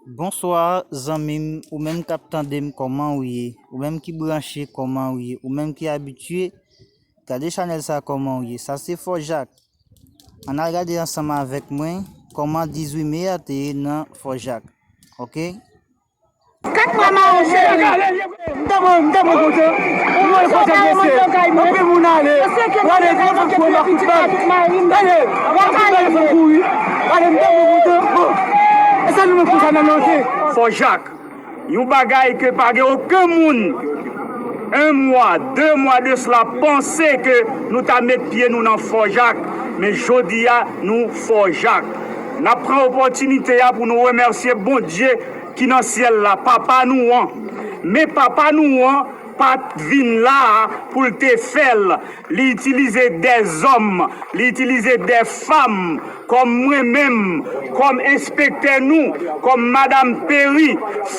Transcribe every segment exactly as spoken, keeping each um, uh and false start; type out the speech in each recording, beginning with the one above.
Bonswa, zanmi m, ou menm k ap tande m, kòman ou ye? Ou menm ki branche, kòman ou ye? Ou menm ki abitye gade chanèl sa, kòman ou ye? Sa se Fò Jak. Ann al gade ansanm avèk mwen kòman dizuit me a te ye nan Fò Jak. Oke? Kat mwa mawon cheri. M ta mwen, m ta mwen kontan. M mwen kontan mesye. Anpil moun ale. Wale, gwo fòs mwen pa kout bal. Gade, wale kout bal fè kouri. Gade, m ta mwen kontan. Bon. E sa nou menm konsa nan lòte. Fò Jak. Yon bagay ke pa gen okenn moun, en mwa, de mwa de sila, panse ke nou ta met pye nou nan Fò Jak. Men jodi a, nou Fò Jak. N ap pran opòtinite a pou nou remèsye Bondye ki nan syèl la, Papa nou an. Men Papa nou an pa t vin la a pou l te fè l. Li itilize dèzòm, li itilize dèfanm, kòm mwen menm, kòm enspektè nou, kòm Madanm Peri,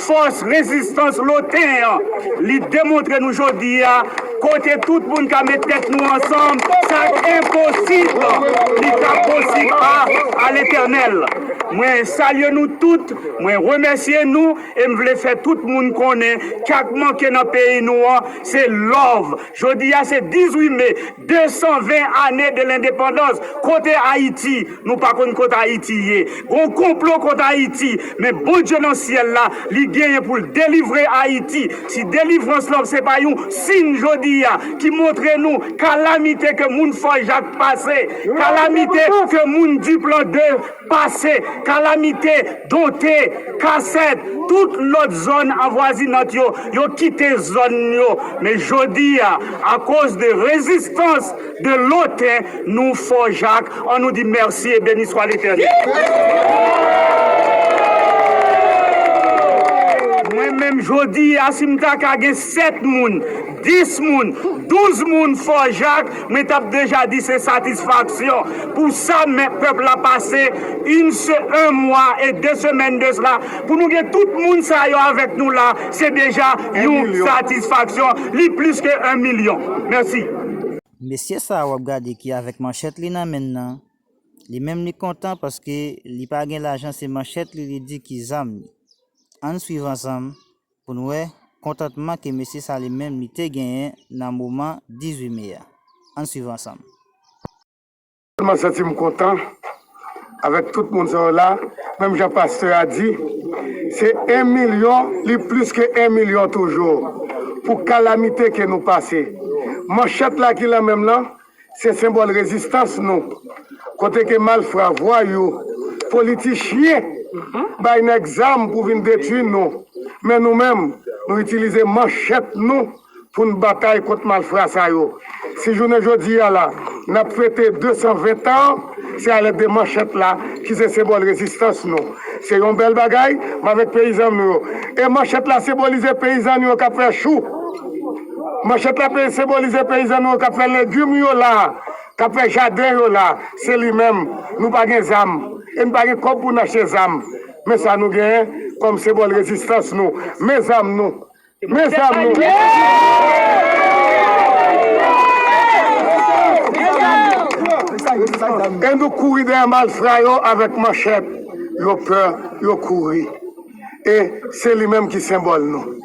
fòs rezistans Loten an. Li demontre nou jodi a, kote tout moun ka met tèt nou ansanm, sa enposib, li ka posib a, a Letènèl. Mwen salye nou tout, mwen remèsye nou, e m vle fè tout moun konnen, sa k manke nan peyi nou an, se love. Jodi a, se dizuit me, de san ven ane de lendepandans. Kote Ayiti? Nou pa konn kote Ayiti ye. Gon konplo kont Ayiti, men Bondye nan syèl la, li genyen pou l delivre Ayiti. Si delivrans lan se pa yon siy jodi a ki montre nou kalamite ke moun Fò Jak pase, kalamite ke moun Diplan de pase, kalamite, Donte, Kasèt, tout lòt zòn anvwazinant yo, yo kite zòn yo. Men jodi a, akoz de rezistans de Loten, nou Fò Jak, ann nou di mèsi e beni swa Letènèl. Mwen menm jodi a, si m ta ka gen sèt moun, dis moun, douz moun Fò Jak, mwen t ap deja di se satisfaksyon. Pou sa, men pèp la pase, in se, en mwa e de semèn de sila, pou nou gen tout moun sa yo avèk nou la, se deja yon satisfaksyon. Li plis ke en milyon. Mèsi. Mesye sa a w ap gade ki avèk manchèt li nan men l nan, li menm li kontan paske li pa gen lajan, se manchèt li, li di ki zam li. Ann swiv ansanm pou n wè kontantman ke mesye sa li menm li te genyen nan moman dizuit me a. Ann swiv ansanm. Tèlman santi m kontan avèk tout moun sa yo la, menm jan pastè a di, se en milyon, li plis ke en milyon toujou pou kalamite ke nou pase. Manchèt la ki lan men m lan, se senbòl rezistans nou. Kote ke malfra, vwayou, politichyen bay nèg zam pou vin detwi nou. Men nou menm, nou itilize manchèt nou pou n batay kont malfra sa yo. Si jounen jodi a la, n ap fete de san ven tan, se alèd de manchèt la ki se senbòl rezistans nou. Se yon bèl bagay, m avèk peyizan nou yo. E manchèt la senbolize peyizan nou yo k ap fè chou. Manchèt la pe-, senbolize peyizan nou yo k ap fè legim yo la, k ap fè jaden yo la. Se li menm. Nou pa gen zam. E n pa gen kòb pou n achte zam. Men sa nou genyen kòm senbòl rezistans nou. Men zam nou. Men zam nou. E nou kouri dèyè malfra yo avèk manchèt. Yo pè, yo kouri. E se li menm ki senbòl nou.